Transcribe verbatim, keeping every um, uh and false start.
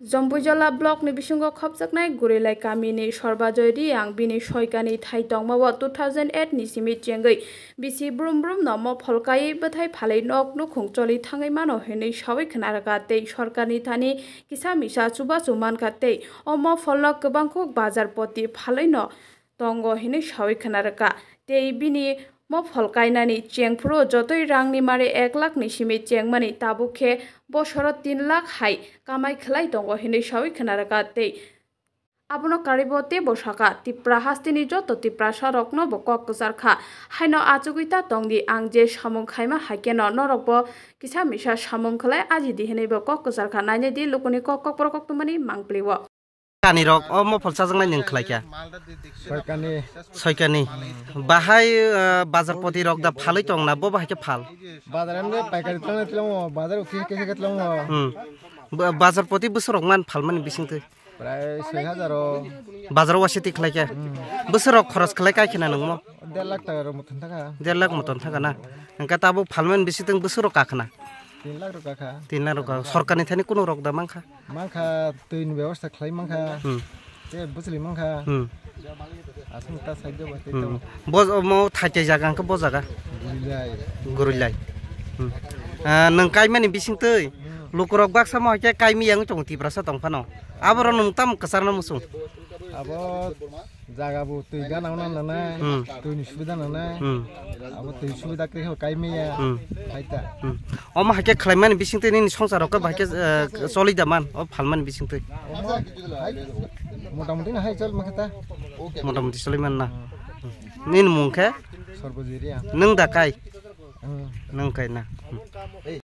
Jampuijala block ni bisingo khopjaknai Gurilai kamini Sorbajoy Reang bini soikani thai tongmao two thousand eight ni simi chengwi bisi brum brum no mophol kaiwi bwthai phalwi nok nukhung choli thangwi mano hinwi sawi khna rwkha tei sorkarni thani kisa misa chubachu mankha tei o mopholno kwbangkuk bazar poti phalwi no tongo hinwi sawi khna rwkha. Tei bini mophol kainani chengphuru jotoi rangni mari ek lakh ni simi chengmani, tabuk khe bosoro tin lakh hai kamai khlai tongo hinwi sawi khna rwkha. Tei abono karibo teibo sakha, Tipra hasteni joto Tiprasa rokno bo kok kwchar kha. Haino achugwi ta tongdi, ang je samung khaima hai kheno norokbo kisa misa samung khlai ajidi hinwi bo kok kwchar kha. Nainai di lukuni kok, kokborok koktwmani mangpli o. Kani rok o mophol chajaknai nwng khlai kha? Soikani. Soikani. Bahai, uh, bazar poti rok da phalwi tong na, bo bahai khe phal? Bazar em de paikari tlangnai tlango, bazar office khe khe tlango. Hmm. Ba-, bazar poti bwswk rok man phalmani bisingtwi? Prai soi hajar o. Bazar o wasiti khlai kha? Hmm. Bwswk rok khoros khlai kai khna nwngmo? Der lakh taka rok muthun thaka. Der lakh muthun thaka na? Hwnkhe tabuk phalmani bisingtwi bwswk rok kakhna? Tin lakh rok kakha. Tin lakh rok kakha. Sorkarni thani kunu rok da mankha? Mankha, twi ni bebosta khlai mankha. Hmm. Tei bwchwlwi mankha. Hmm. Aswk ta side o ba tei Hmm. tamo. Bo, mo thai thai jaga hwnkhe bo jaga? Gurilai. Gurilai. Hmm. Ah, nwng kaimani bisingtwi Hmm. lukurok baksa mo hai khe kaimi yang tongo Tiprasa tong phano. Aborok nwng tamo kwcharno muchung? Abo jaga bo twi gana nangnai, Hmm. twi ni subida nangnai. Hmm. Abo twi subida khe kai maya. Hmm. Hai ta. Hmm. Omo hai khe khlaimani bisingtwi nini songsar rok khe bahai khe, eh, choli da man, o phalmani bisingtwi? Omo hai, motamoti no hai chol mankha ta. Motamoti choli man na. Hmm. Nini mung khe? Sorbajoy Reang. Nwng da kai? Hmm. Nwng kai na. Hmm.